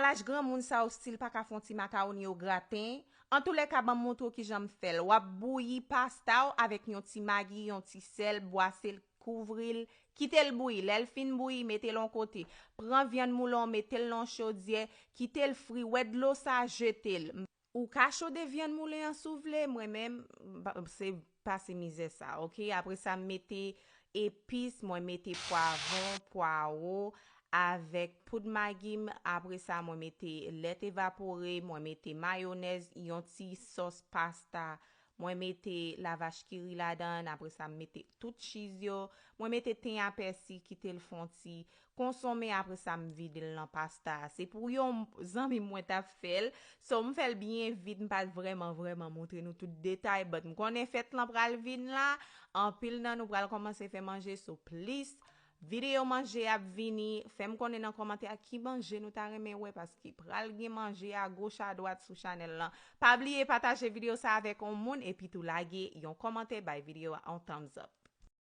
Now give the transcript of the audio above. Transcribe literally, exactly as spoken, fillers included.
Laj granmoun sa yo still pa ka fè yon ti makawoni o graten. Antoulèka, ban m montre w kijan m fè l. W ap bouyi pasta w avèk yon ti magi, yon ti sèl, bwase l, kouvri l, kite l bouyi. Lè l fin bouyi, mete l yon kote. Pran vyann moulen w, mete l nan yon chodyè, kite l fri, wè dlo sa, jete l. Ou ka chode vyann moulen an si w vle, mwen menm, ba- se pase mizè sa, oke? Apre sa, m mete epis, mwen mete pwavwon, pwawo, avèk poud magi m. Apre sa, mwen mete lèt evapore, mwen mete mayonèz, yon ti sòs pasta. Mwen mete lavach kiri ladan, apre sa, m mete tout chiz yo. Mwen mete ten a pèsi, kite l fon ti konsonmen, apre sa, m vide l nan pasta a. Se pou yon zanmi mwen t ap fè l. So, m fè l byen vit, m pa t vrèman, vrèman montre nou tout detay, but m konnen fèt lan pral vin la. Anpil nan nou pral kòmanse fè manje, so please, videyo manje ap vini. Fè m konnen nan kòmantè a ki manje nou ta renmen wè, paske pral gen manje a goch a dwat sou chanèl lan. Pa bliye pataje videyo sa avèk yon moun, epi tou lage yon kòmantè, bay videyo a yon thumbs up.